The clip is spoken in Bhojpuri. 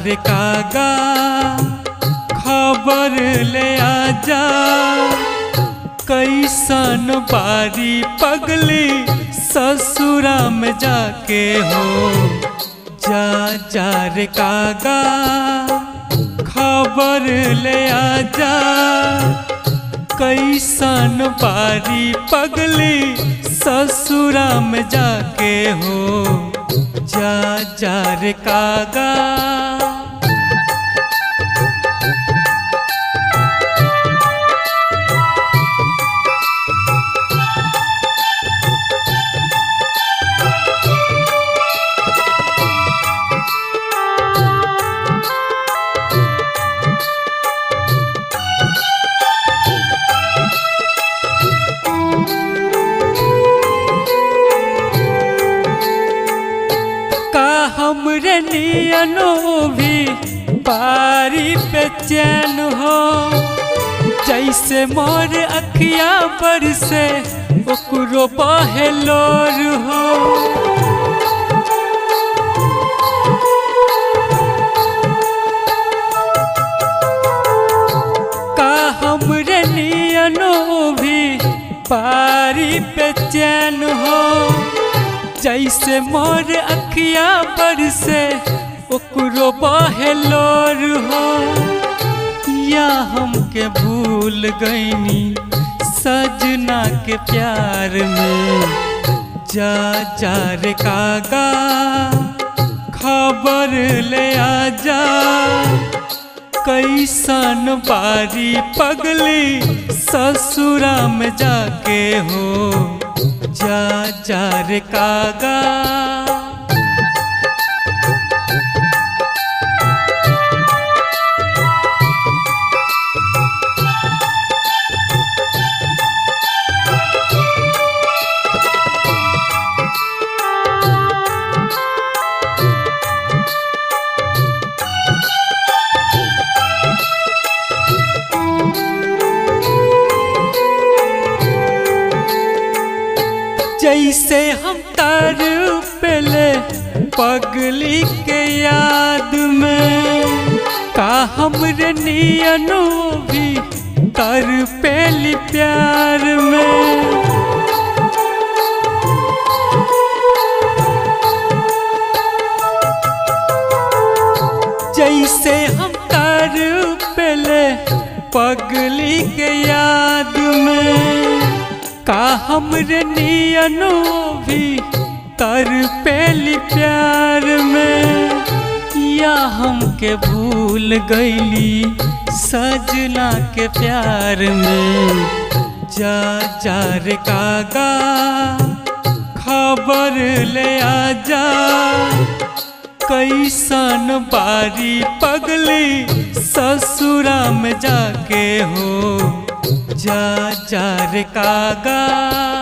रे कागा खबर ले आजा, कैसन बारी पगली ससुरा में जाके हो। जा जा रे कागा खबर ले आजा, कैसन बारी पगली ससुरा में जाके हो। जा जा रे कागा। हमरे नियनो भी पारी पे चैन हो, जैसे मोर अखिया पर से ओकरो बहेलोर हो। का हमरे नियनो भी पारी पे चैन हो, जैसे मोर अखिया पर से ओकरो बहेलोर हो। या हमके भूल गईनी सजना के प्यार में। जा जा रे कागा खबर ले आजा, कैसन बारी पगली ससुरा में जाके हो। जा जा रे कागा। जैसे हम तार पेले पगली के याद में, का हमरे नियनो भी तर पेली प्यार में। जैसे हम तार पेले पगली के याद में, का हमरे नियनो भी तर पेली प्यार में। या हमके भूल गईली सजना के प्यार में। जा जा रे कागा खबर ले आजा, कैसन बारी पगली ससुरा में जाके हो। जा जा रे कागा।